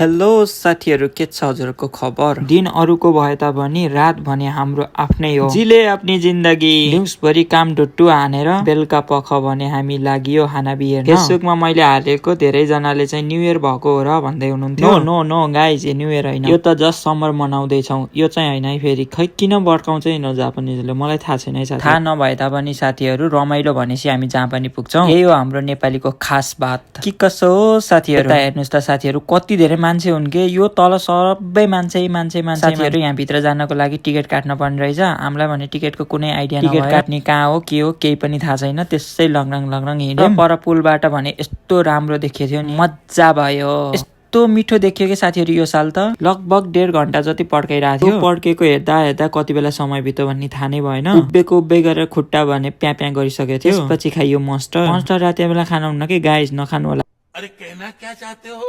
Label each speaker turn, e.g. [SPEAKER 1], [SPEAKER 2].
[SPEAKER 1] Hello साथीहरु, के छ हजुरको खबर? दिन अरूको भए तापनि रात भने हाम्रो आफ्नै हो। जिले आफ्नी जिन्दगी। दिउँसभरि काम डुट्टु हानेर बेलुका पख भने हामी लागियो खानाबी हेर्न। फेसबुकमा मैले हालेको धेरै जनाले चाहिँ न्यू इयर भएको हो र भन्दै हुनुहुन्थ्यो। नो गाइज, यो न्यू इयर हैन, यो त जस्ट समर मनाउँदै छौं। यो चाहिँ हैन है, फेरि खै किन बर्काउँछ न जापानिजले, मलाई थाहा छैन है साथी। थाहा नभए तापनि साथीहरु, रमाइलो भनेसी हामी जहाँ पनि पुग्छौं। यही हो हाम्रो नेपालीको खास बात। के कसो हो साथीहरु? यता हेर्नुस् त साथीहरु, कति धेरै मान्छे हुन् के। यो तल सबै मान्छे साथीहरु। यहाँ भित्र जानको लागि टिकट काट्न पर्ने रहेछ। हामीलाई भने टिकटको कुनै आइडिया नभयो। टिकट काट्ने कहाँ हो के हो केही पनि थाहा छैन। त्यसै लङरङ हिँड्यौं। पर पुलबाट भने यस्तो राम्रो देखिएको थियो नि, मज्जा भयो। यस्तो मिठो देखियो के साथीहरु यो साल त। लगभग 1.5 घण्टा जति पड्काइरहेको थियो। पड्केको हेर्दा कति बेला समय बित्यो भन्ने थाहा नै भएन। उभिएको गरेर खुट्टा भने प्या गरिसकेको थियो। त्यसपछि खाइयो मस्टर राति बेला खाना हुन्न के गाइस, नखानु होला।
[SPEAKER 2] अरे कहना क्या चाहते हो?